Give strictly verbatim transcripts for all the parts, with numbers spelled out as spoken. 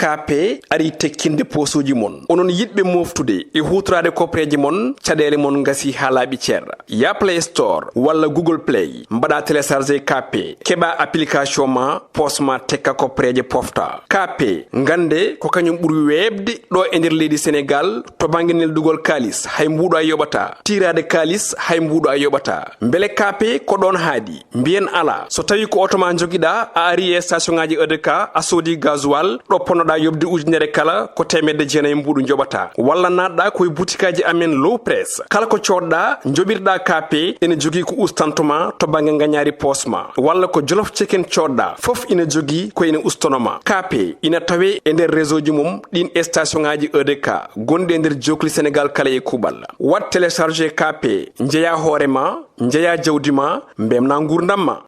Kaape ari tekkinde poosuuji mon. Onon yiɗɓe mooftude e huutoraade kopreeje mon, caɗeele mon ngasi haa laaɓi cer. Yah Play Store walla Google Play, mbaɗa télécharger Kaape, keɓa application ma, poos ma tekka kopreeje pofta. Kaape, ngannde ko kañum ɓuri weeɓde ɗo e nder leydi Senegaal to bannge neldugol kaalis, hay mbuuɗo a yoɓataa. Tiiraade kaalis, hay mbuuɗo a yoɓataa. Mbele Kaape ko ɗoon haaɗi? Mbiyen alaa. So tawii ko oto ma njogiɗaa, a ari e station ŋaaji E D K, a soodi gasoil, ɗo ponnoɗaa yoɓde ujunere kala, ko teemedde jeenayi mbuuɗu njoɓataa. Walla naatɗaa ko e butikaaji amen Low Press. Kala ko coodɗaa, njoɓirɗaa Kaape, ene jogii ko ustanto ma to bannge ngañaari poos ma. Walla ko Jolof Chicken coodɗaa, fof ina jogii ko ene ustono ma. Kaape ina tawee e nder réseau ji mum ɗiin e station ŋaaji E D K gonɗi e nder jookli Senegaal kala e kuuɓal. Waɗ télécharger Kaape, njeyaa hoore ma, njeyaa jawdi ma, mbelna nguurndam ma.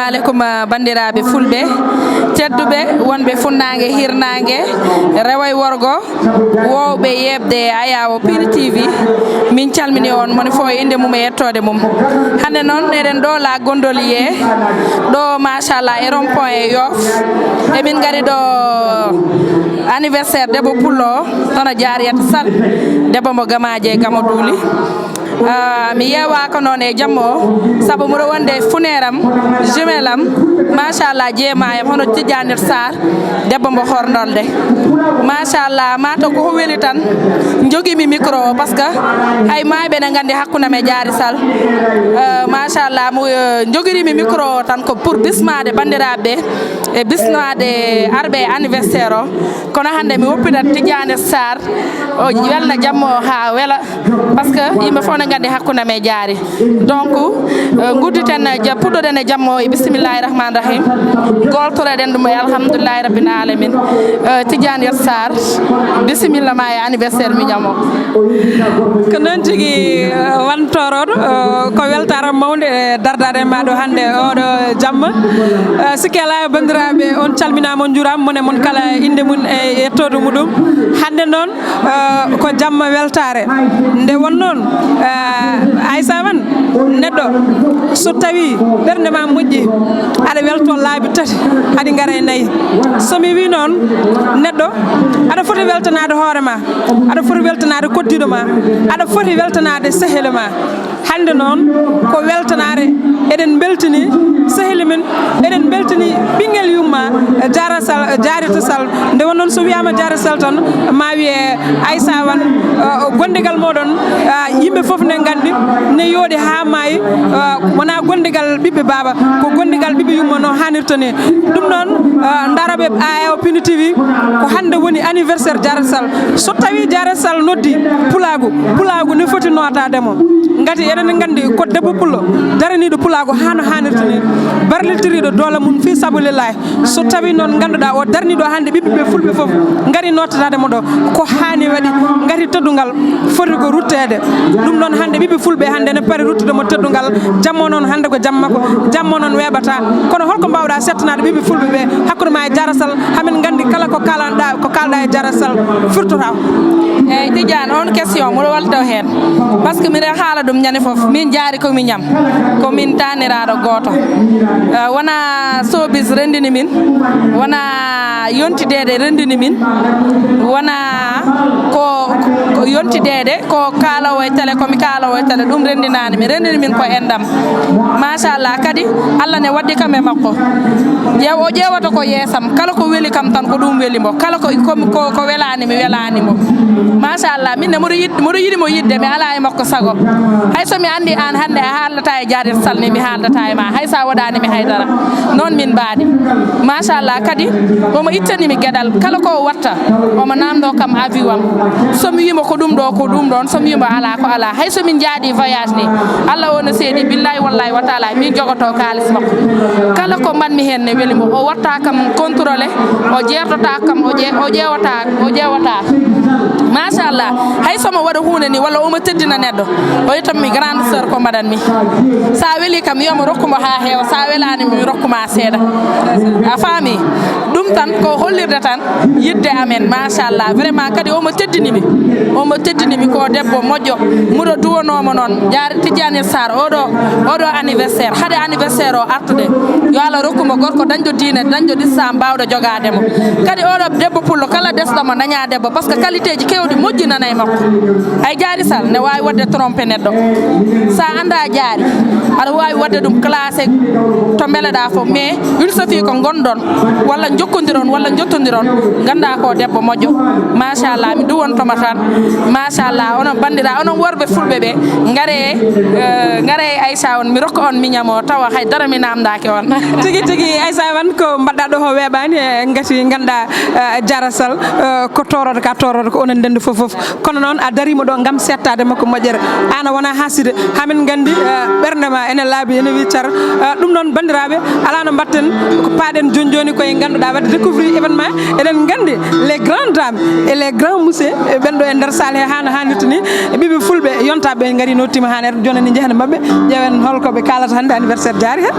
Aleykum, ah, banndiraaɓe fulɓe tedduɓe, wonɓe funnaange, hirnaange, rewo e worgo, woowɓe yeeɓde Ayaawo Pini T V. Min calmini on, moni fof e innde mum e yettoode mum. Hannde noon, eɗen ɗo La Gondolier, ɗo machallah e rond point e Yoff. Emin ngari ɗo anniversaire debbo pullo o, hono Jaariyata Sall, debbo mo Gamaaji e Gamo Duuli. Ah, mi yeewaaka noon e jamma o, sabu mboɗo wonde funeeram, jumelle am, machallah, jeemayam, hono Tijjaani Saar, debbo mbo Horndolde. Machallah, mataw ko weli tan, njogimi micro o, parce que hay maayɓe ne nganndi hakkunde am e Jaari Sall. Eh, machallah, mo, eh, njogirimi micro o tan ko pour bismaade banndiraaɓe ɓe e bismaade arɓe e anniversaire o. Kono hannde mi woppidat Tijjaani Saar, o welna jamma o haa wela, parce que yimɓe fof ne nganndi hakkunde am e Jaari. Donc, eh, ngudditen, eh, ja-, puɗɗoɗen e jamma o e bismillahi rahmani rahim. Goltoreɗen ɗum e alhamdulillahi rabbil alamin. Eh, Tijjaani Saar, bisimilla ma e anniversaire miñam o. Ko noon tigi, eh, wan tooroɗo, eh, ko weltaare mawnde, eh, dardaade ma ɗo hannde oɗo jamma. Eh, sikke alaa, banndiraaɓe, on calminaama, on njuuraama, mon e mon kala innde mum e yettoode muɗum. Hannde noon, eh, ko jamma weltaare. Nde won noon, eh, Aysa Wan, neɗɗo so tawi ɓernde ma moƴƴi, aɗa welto laabi tati, haɗi ngara e nayi. So mi wii noon, neɗɗo aɗa foti weltanaade hoore ma, aɗa foti weltanaade koddiiɗo ma, aɗa foti weltanaade sehele ma. Hannde noon ko weltanaare, eɗen mbeltini seheli men, eɗen mbeltini ɓinngel yumma, Jaara Sall, Jaariyata Sall. Nde won noon so wiyaama Jaara Sall tan, ma wiye Aysa Wan, eh, gondigal mooɗon, eh, yimɓe fof ne nganndi, ne yooɗi haa maayi, eh, wonaa gondigal ɓiɓɓe baaba, ko gondigal ɓiɓɓe yumma no haanirta ni. Ɗum noon, eh, ndaaraɓe Ayaawo Pini T V, ko hannde woni anniversaire Jaara Sall. So tawi Jaara Sall noddi pulaagu, pulaagu ne foti nootaade mo. Ngati eɗen nganndi ko debbo pullo daraniiɗo pulaagu haa no haanirta ni, barlitiriiɗo doole mum fii sabilillahi. So tawi noon ngannduɗaa o darniiɗo hannde ɓiɓɓe ɓe fulɓe fof ngari noototaade mo ɗo, ko haani waɗi, ngati teddungal foti ko rutteede. Ɗum noon hannde ɓiɓɓe fulɓe hannde ne pari ruttude mo teddungal. Jamma o noon hannde ko jamma makko, jamma o noon weeɓataa. Kono holko mbaawɗaa settanaade ɓiɓɓe fulɓe ɓe hakkunde ma e Jaara Sall, hamin nganndi kala ko kaalanɗaa, ko kaalɗaa e Jaara Sall firtotaa? Eeyi, Tijaan, on question mboɗo walta heen. Parce que miɗo haala ɗum ñande fof, min Jaari ko miñam, ko min taaniraaɗo gooto. Eh, wonaa showbiz renndini min, wonaa yontideede renndini min, wonaa ko, ko yontideede, ko kaaloowo e télé, ko mi kaaloowo e télé, ɗum renndinaani min. Renndini min ko enɗam. Machallah, kadi Allah ne waddi kam e makko. Ƴeew, o ƴeewata ko yeesam, kala ko weli kam tan ko ɗum weli mo, kala ko, ko, ko, ko welaani mi, welaani mo. Machallah, min ne mboɗo yiɗ-, mboɗo yiɗi mo yiɗde, mi alaa e makko sago. Hay so mi anndi aan hannde a haaldataa e Jaari Sall ni, mi haaldataa e ma, hay so a waɗaani mi haydara. Noon min mbaadi. Machallah, kadi omo ittani mi geɗal. Kala ko o watta, omo naamndoo kam avis am. So mi wii mo ko ɗum ɗo, ko ɗum ɗoon. So mi wii mo alaa, ko alaa. Hay so min njaadi voyage ni, Allah o no seedi, billahi wallahi wa taala, min jogoto kaalis makko. Kala ko mbaɗmi heen ne weli mo. O watta kam contrôlé, o jeertota kam, o ƴe-, o ƴeewata, o ƴeewata. Machallah, hay so mo waɗa huunde ni, walla omo teddina neɗɗo, o yettan mi grande sœur ko mbaɗan mi. Sa weli kam, yo mo rokku mo haa heewa, sa welaani mi, mi rokku ma seeɗa. A faami? Ɗum tan ko hollirde tan yiɗde amen, machallah. Vraiment kadi omo teddini mi, omo teddini mi, ko debbo moƴƴo, muɗo duwanoomo noon. Jaari Tijjaani Saar, oɗo, oɗo anniversaire, hade anniversaire o artude, yo Allah rokku mo gorko dañɗo diine, dañɗo lislaam, baawɗo jogaade mo. Kadi oɗo debbo pullo, kala desɗo mo daña debbo, parce que qualité ji keewɗi moƴƴi nana e makko. Hay Jaari Sall ne waawi waɗde trompé neɗɗo. Sa annda Jaari, aɗa waawi waɗde ɗum classé to mbeleɗaa fof, mais il suffit ko ngonɗon, walla njokkondiron, walla njottondiron, ngannda ko debbo moƴƴo. Machallah, mi duwontoma tan. Machallah, onon banndiraaɓe, onon worɓe fulɓe ɓe, ngare, eh, ngare e Aïcha on, mi rokka on miñam o, tawa hay dara mi naamndaaki on. Tigi, tigi, Aïcha Wan, ko mbaɗɗa ɗo o weeɓaani, eh, ngati ngannduɗaa, eh, Jaara Sall, eh, ko toorooɗo ka toorooɗo, ko onon ndenndi fof fof. Kono noon a dariima ɗo ngam seettaade makko moƴƴere. Aan a wonaa haaside, haa min nganndi, eh, ɓernde ma ene laabi, ene wii car. Eh, ɗum noon, banndiraaɓe, alaa no mbaɗten, ko paaɗen jooni jooni ko e ngannduɗaa waɗde découvrir événement. Eɗen nganndi les grandes dames et les grands messieurs, eh, ɓen ɗo e nder salle he haa no haanirta ni. E ɓiɓɓe fulɓe yontaaɓe ɓe ngari nottiima haa nder, jooni ni njehen maɓɓe, ƴeewen hol ko ɓe kaalata hannde anniversaire Jaari he.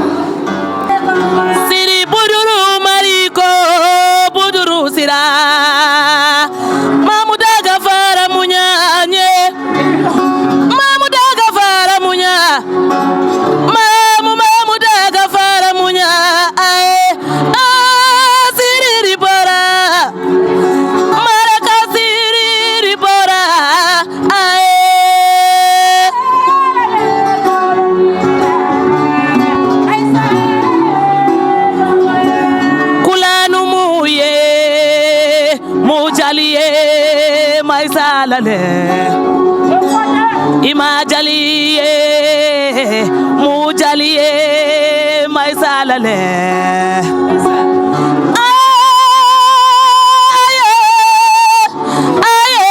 Siri buduru mari ko buduru sira. Mamuda gafara muñañe. Mamuda gafara muña. Mamu mamuda gafara muña. Ae. A siriri bora. Maraka siriri bora. Ae. Kulanu muye, mujaliye, maisalale. Imajaliye, mujaliye, maisalale. Aye. Aye,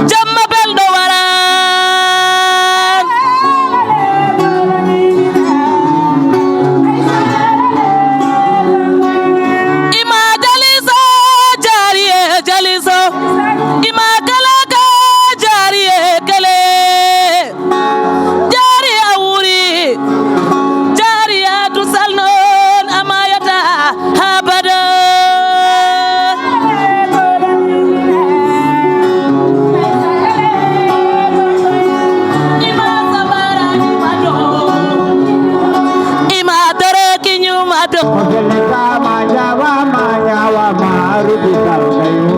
jamma belɗo waran. Ima jaliso, jari e jaliso. Ima kalaka, jari e kele. Jaari a wuuri, jaari a tusal noon a maayata abada. Ima sabara ñumato, ima doroki ñumato. Ko fellitaama, ñaawaama, ñaawaama, a ruti kala kayo.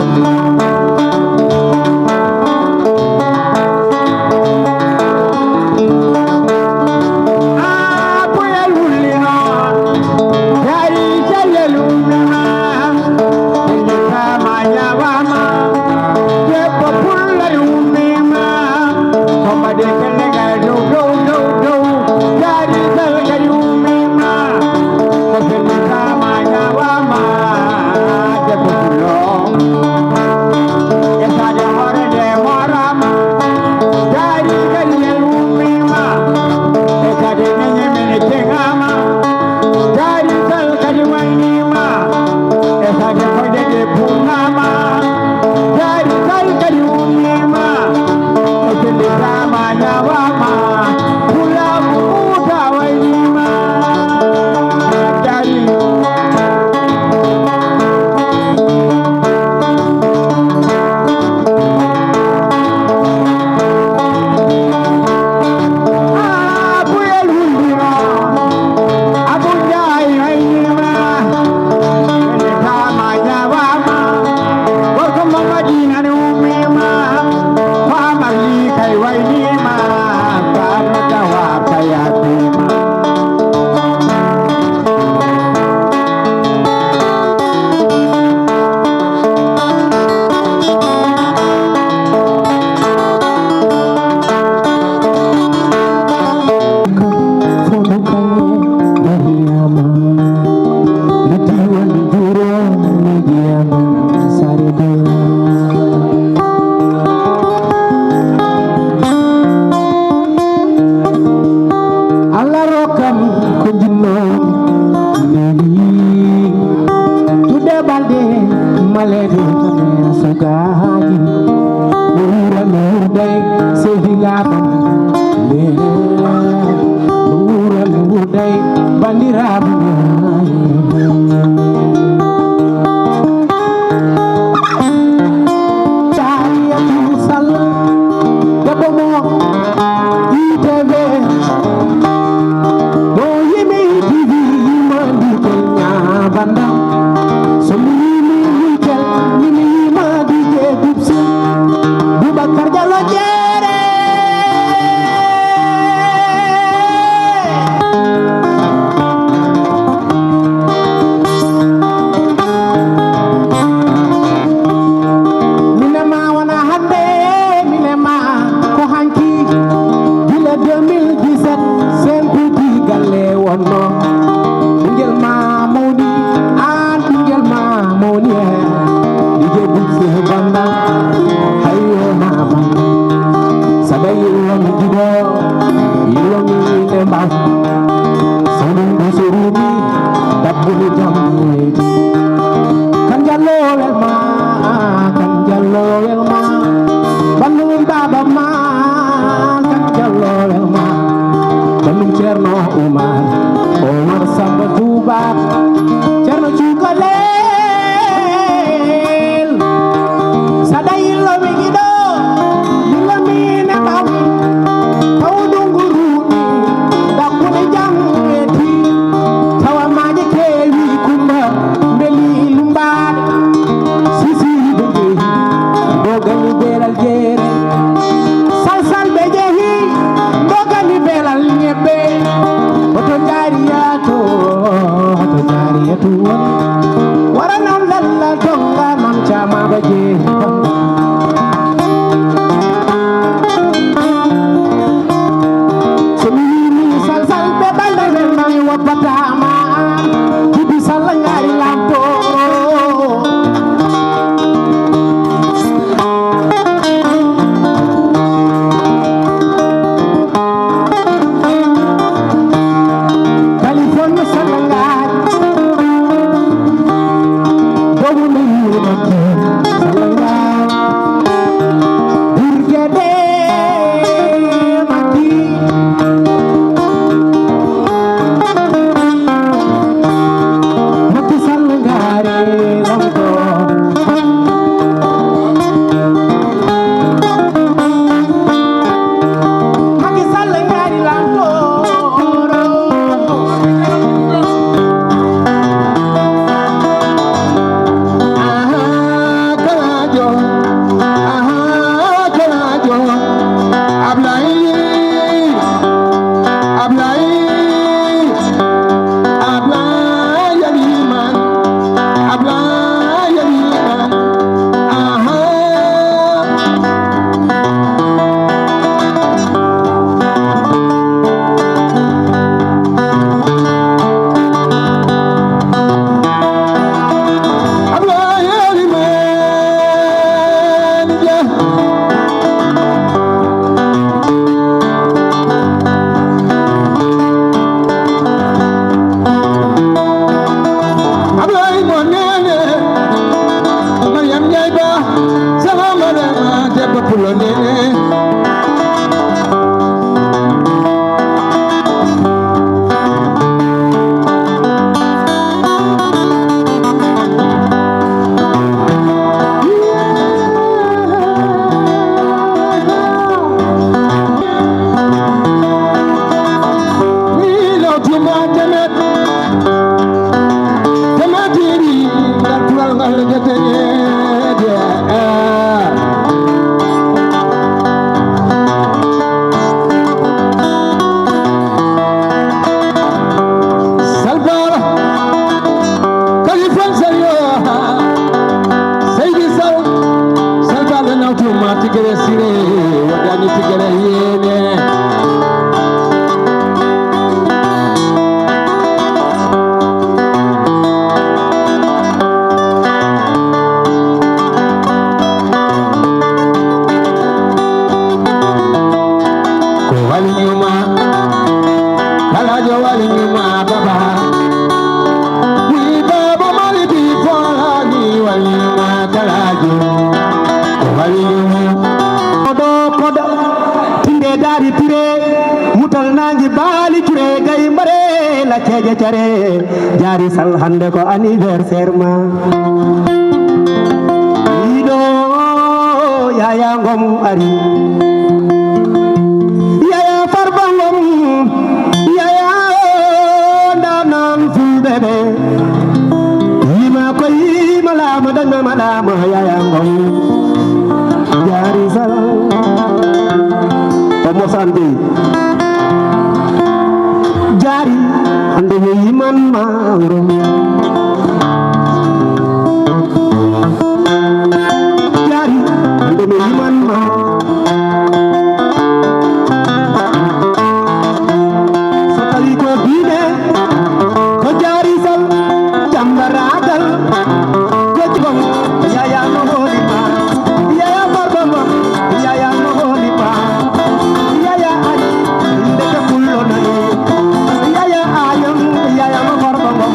Allah rokkam ko jinno neli tudde balde malede sukaaji. Wura mi wurday sehilaaɓe nde. Wura mi wurday bandiraaɓe. Saliyatou Sall, debbo mo I T V, mo yimi T V, yima ndike ñaabanda. So mi yimi ndike, mi yima ndike dubsi. Boubacar Diallo Jeere. Mine ma wona hannde, mine ma ko hanki. Gila deux mille dix-sept, sempuji galle wonno. Ɓinngel ma mawni, aan ɓinngel ma mawni e. Ɗi jeɗi se banda, hayo ma banda. Saɗa yillo mi jiɗo, yillo mi ine mbaw. Soɗum ɗo so ruuɗi, dabbuli jam weyti. Kan jallowel ma, kan jallowel ma. Bannum baaba ma, kan jallowel ma. Bannum Ceerno Umar, o Batama, Jibi Sall ngaari lamto. California Sall ngaari. Dogo Meyuna Sall ngaari. Burgede Maki. Macky Sall ngaari lamto. Macky Sall ngaari lamto. Aha, Kalajo. Aha, Kalajo. Ablaye. Ablaye. Ablaye Yaliman. Ablaye Yaliman. Aha. Ablaye Yaliman. Ablaye Mo Nene, Mariam Ndiaye Ba, Salama Dema, Debbo Pulo Nene. Salbala, Kalifan Saliyo, Seydi Sal, Salbala nawtuma tigere sire, waɗani tigere yene. Ko wali ñuma, Kalajo wali ñuma baba. Wi baba mali bi folani wali ñuma Kalajo. Ko wali ñuma. Kodo kodo, tinde dari pire, mutal nangi bali cure gay mare la ceje care. Jaari Sal, hande ko anniversaire ma. Iɗo Yaya Ngom ari. Yaya Farba Ngom. Yaya o ndanan fulɓe ɓe. Yima ko yima lama dañma lama Yaya Ngom. Jaari Sal. Omo sandi. Jaari, hande mi yiman ma wuro. Jaari, hande mi yiman ma. So tawi ko diine, ko Jaari Sal, jambaragal, ko jibon, Yaya no hooli ma. Yaya Farba Ngom, Yaya no hooli ma. Yaya ari, ndeke pullo nani. Yaya ayam, Yaya mo Farba Ngom.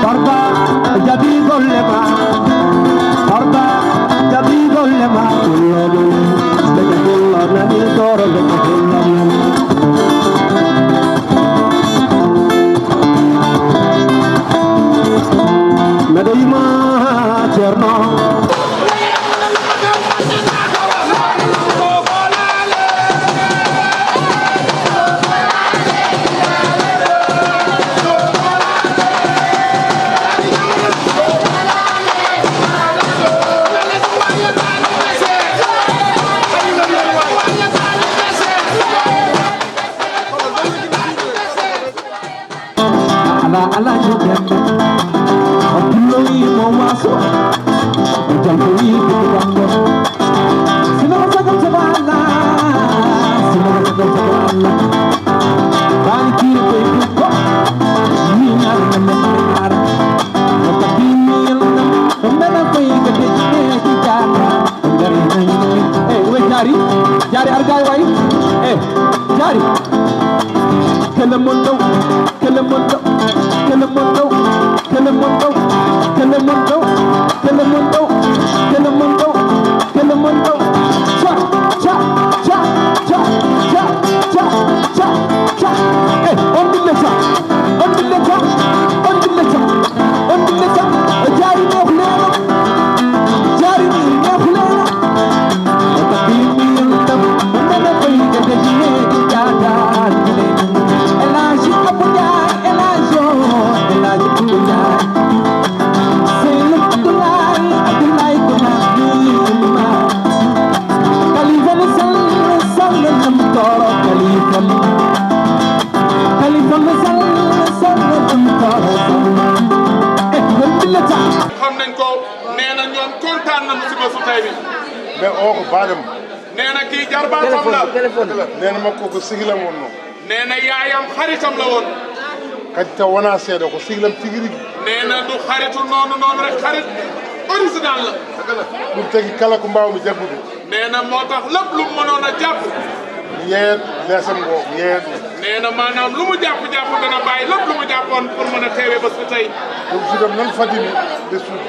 Farba jabi golle ma. Farba jabi golle ma. Pullo nani, ndeke pullo nani, toro ndeke pullo nani. Meɗe yima Ceerno. Ala, ala, jogen. O pulloyi mo waso. O jalboyi ko bango. Sino ko sagal to Allah. Sino ko sagal to Allah. Bani kiri ko ko. Kele mon ɗo, kele mon ɗo, kele mon ɗo, kele mon ɗo, kele mon ɗo, kele mon ɗo, kele mon ɗo, kele mon ɗo. Ca, ca, ca. Eh, on dillata, on dillata, on dillata, on dillata. O jaari neex leeram, jaari neex leeram. Xam nañ ko. Nee na ñoom kontaan nañu si bésu tey bi. Mais oo ko baadam. Nee na kii jarbaatam la. Téléphone, téléphone. Neen makko ko sihilam wonnoo. Nee na yaayam xaritam la woon. Kadi taw wonaa seeɗa, ko sihilam tigi rigi. Nee na du xaritu noonu noonu rek, xarit original la. Ɗum tagi kala ko mbaawmi jaggude. Nee na moo tax lépp lu mu mënoon a jàpp. Mi yeeyat leesam ngo, mi yeeyat ɗum. Nee na maanaam lu mu jàpp jàpp dana bàyyi lépp lu mu jàppoon pour mën a teewee bés bu tey. Joom sudam noon fadimi ɓe suudu.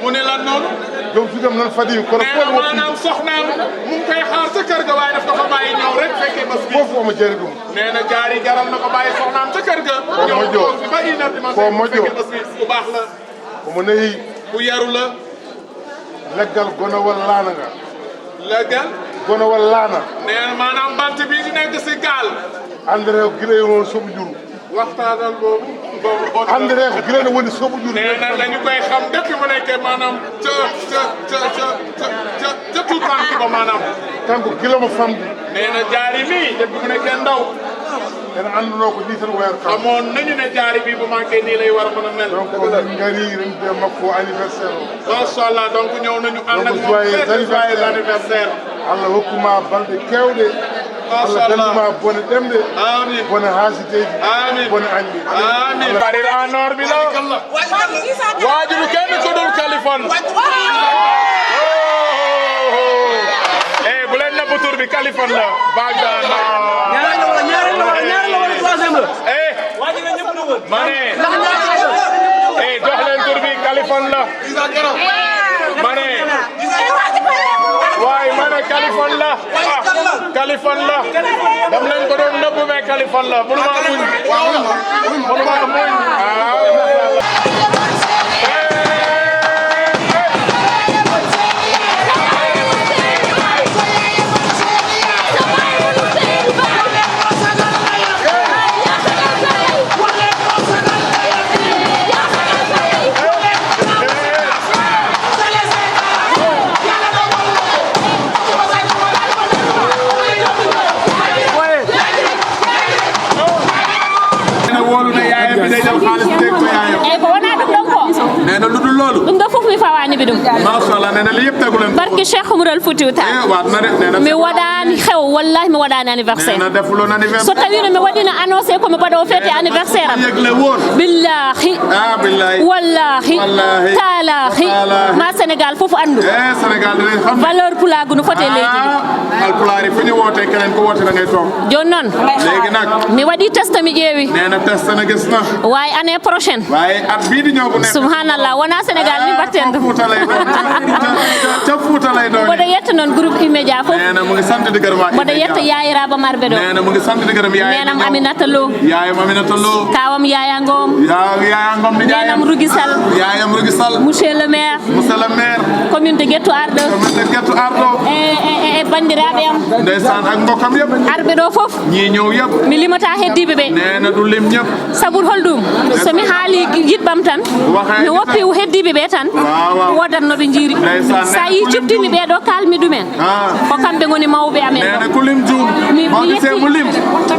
Mu ne lan noonu? Joom sudam noon fadimi kono. Nee na maanaam soxnaam mu ngi koy xaar sa kër ga, waaye daf ko fa bàyyi ñëw rek fekkee bés bi. Fof omo jari ɗum. Nee na jaari jaral na ko bàyyi soxnaam sa kër ga. Ko moƴƴo. Ñëw ba une heure du matin. Ko moƴƴo. Fekkee bés bi bu baax la. Omo nehi. Ku yaru la. Leggal gonowal laana nga. Leggal. Gonowal laana. Nee na maanaam bant bii di nekk si gaal. André gila e won soɓo juru. Waxtaanal boobu. Boobu bon. André ko gila ne woni soɓo juru. Nee na dañu koy xam depuis mu nekkee maanaam ca ca ca ca ca ca tout tànk ba maanaam. Kanko gila mo famdi. Nee na jaari nii depuis mu nekkee ndaw. En annduno ko nii tan wayata kam. Xamoon nañu ne jaari bi bu manqué nii lay war a mën a mel. Donc min ngari rende makko anniversaire o. Macha Allah, donc ñëw nañu ànd ak moom fête joyeux anniversaire. Allah hokkuma balɗe kewɗe. Macha Allah. Allah dalluma bone ɗemɗe. Amin. Bone haasiteeji. Amin. Bone añɓe. Amin. Barir en or bi la. Waajuru kenn ku dul Kaliphone. Eh, bu leen nëbb tur bi, Kaliphone la. Baga na. Ñaareel la wala, ñaareel la wala, ñaareel la wala troisième la. Eh. Ma ne. Eh, jox leen tur bi, Kaliphone la. Ma ne. Waay, ma ne, Kaliphone la. Ah, Kaliphone la. Dam nañ ko doon nëbb, mais Kaliphone la. Mënuma muñ. Mënuma muñ. Ah. Ene wolu ne yaayam bi day jël xaalis teg ko yaayam. Eyi, ko wonaa ɗum ɗon ko? Nee na lu dul loolu. Ɗum ɗo fof mi fawaani ɓe ɗum. Machallah, nee na li yëpp tegu leen. Barke Cheikh Oumar Al Foutiou Tall. Eh, waat na de, nee na. Mi waɗaani xew, wallahi mi waɗaani anniversaire. Nee na defuloon anniversaire. So tawiino mi waɗiino annoncé ko mi baɗoowo fête anniversaire am. Yëgle woon. Billahi. Ah, billahi. Wallahi. Wallahi. Taalahi. Taalahi. Ma Sénégal fof anndu. Eh, Sénégal dinañ xam ne. Valeur pulaagu no foti e leydi ndi. Ah, Alpulaar yi fu ñu wootee keneen ku woote da ngay toog. Jooni noon. Léegi nag. Mi waɗi test, mi ƴeewi. Nee na test na gis na. Waaye année prochaine. Waaye at bii di ñëw bu nekk. Subhanallah, wonaa Sénégal ni mbaɗten ɗum. Ca Fuuta lay doon. Ca, ca, ca Fuuta lay doon. Mboɗo yetta noon groupe E-Media fof. Nee na mu ngi sant di gërëm waa Mboɗo yetta Yaay Raba Marɓe ɗo. Nee na mu ngi sant di gërëm Yaay Neenam Raba. Aminata Lo. Yaayam Aminata Lo. Kaawam Yaaya Ngom. Yaa, Yaaya Ngom di Neenam yaayam. Rugi Sall. Yaayam Rugi Sall. Monsieur le maire. Monsieur le maire. Commune de Guettou Ardo. Commune de Guettou Ardo. E, e, e, e banndiraaɓe am. Ndeysaan, ak mbokkam yëpp. Arɓe ɗo fof. Ñii ñëw yëpp. Mi limataa heddiiɓe ɓe. Nee na du lim ñëpp. Sabu holɗum? So mi haali yiɗɓam tan, waxee mi woppi heddiiɓe ɓe tan, waaw, waaw. Woodat no ɓe njiiri. Ndeysaan, sa yii ciftinmi ɓee ɗo, kaalmi ɗumen. Ah. Ko kamɓe ngoni mawɓe amen. Nee na ku lim juum. Mi, boo mi gisee yetti. Mu lim,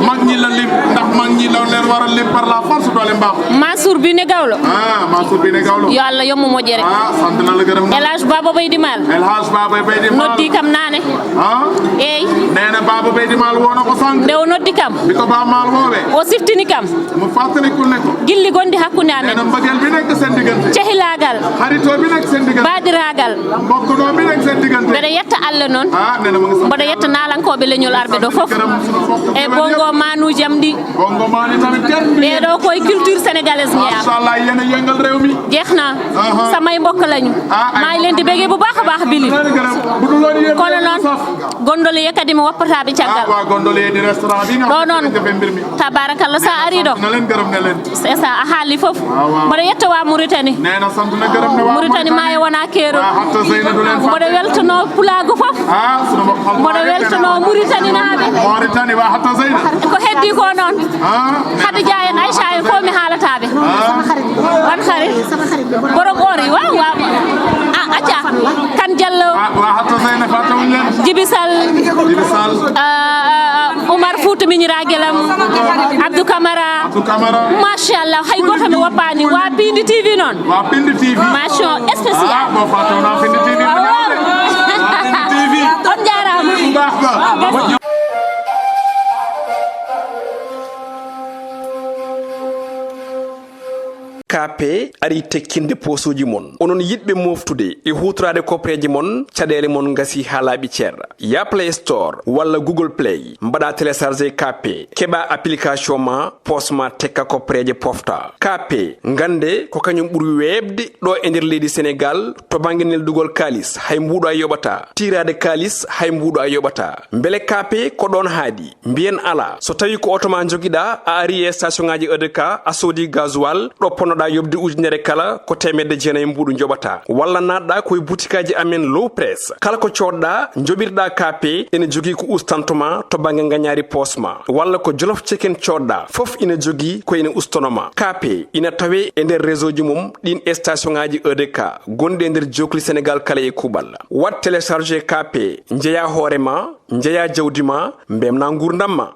mag ñi la lim, ndax mag ñi la leen war a lim par la force, doole mbaax. Mansour Biné Gawlo. Ah, Mansour Biné Gawlo. Yo Allah yokku moƴƴere. Ah, sant na la, gërëm na. El Hadj Baba Baydi Mal. El Hadj Baba Baydi Mal. Noddi kam naane. Ah? Eey. Nee na Baba Baydi Mal woo na ko sànq. Nde o noddi kam. Bi ko Ba Mal woowee. O siftini kam. Mu fàttaliku ne ko. Gilli gonɗi hakkunde amen. Nee na mbëggeel bi nekk seen diggante. Cehilaagal. Xaritoo. Baɗiraagal. Mboɗo yetta Allah noon. Mboɗo yetta naalankooɓe leñol arɓe ɗo fof. E bongo manuuji am ɗi. Ɓeeɗo koye culture sénégalaise njeyaa. Jeexna. Samay mbokk lañu. Maa ngi leen di bégee bu baax a baax, Billy. Kono noon, gondoliye kadi mi woppataaɓe caggal. Ɗo noon, tabarakallah, sa ari ɗo. C'est ça, a haali fof. Mboɗo yetta waa Mauritanie. Mauritanie maa e wona keerol. Mboɗo weltanoo pulaagu fof. Mboɗo weltanoo Mauritanie naaɓe. Ko heddi ko noon. Khadija en, Aïcha en, fof mi haalata ɓe. Wan xarit. Borom or yi, waaw, waaw. Ah, acca. Kan Jallo. Jibi Sall. Ah, ah, ah, Oumar Fouta miñiraagelam. Abdou Camara. Machallah, hay gooto mi woppaani. Waa Pindi T V noon. Mention spéciale. On njaaraama. K P ari tekkinde posuuji mon. Onon yiɗɓe moftude e huutoraade koppereeje mon, caɗeele mon ngasi haa laaɓi cer. Ya Play Store walla Google Play, mbaɗa télécharger K P, keɓa application ma, pos ma tekka koppereeje pofta. K P, ngannde ko kañum ɓuri weeɓde ɗo e nder leydi Senegal to bannge neldugol kaalis, hay mbuuɗo a yoɓata. Tiiraade kaalis, hay mbuuɗo a yoɓata. Mbele K P ko ɗoon haaɗi? Mbiyen alaa. So tawii ko oto ma njogiɗaa, a ari e station ŋaaji E D K, a soodi gasoil, ɗo ponnoɗaa yoɓde ujunere kala, ko teemedde jeenayi mbuuɗu njoɓataa. Walla naatɗaa ko e butikaaji amen Low Press. Kala ko coodɗaa, njoɓirɗaa K P, ene jogii ko ustanto ma to bannge ngañaari poos ma. Walla ko Jolof Chicken coodɗaa, fof ina jogii ko ina ustono ma. K P ina tawee e nder réseau ji mum ɗiin e station ŋaaji E D K, gonɗi e nder jookli Senegal kala e kuuɓal. Waɗ télécharger K P, njeyaa hoore ma, njeyaa jawdi ma, mbemnaa nguurndam ma.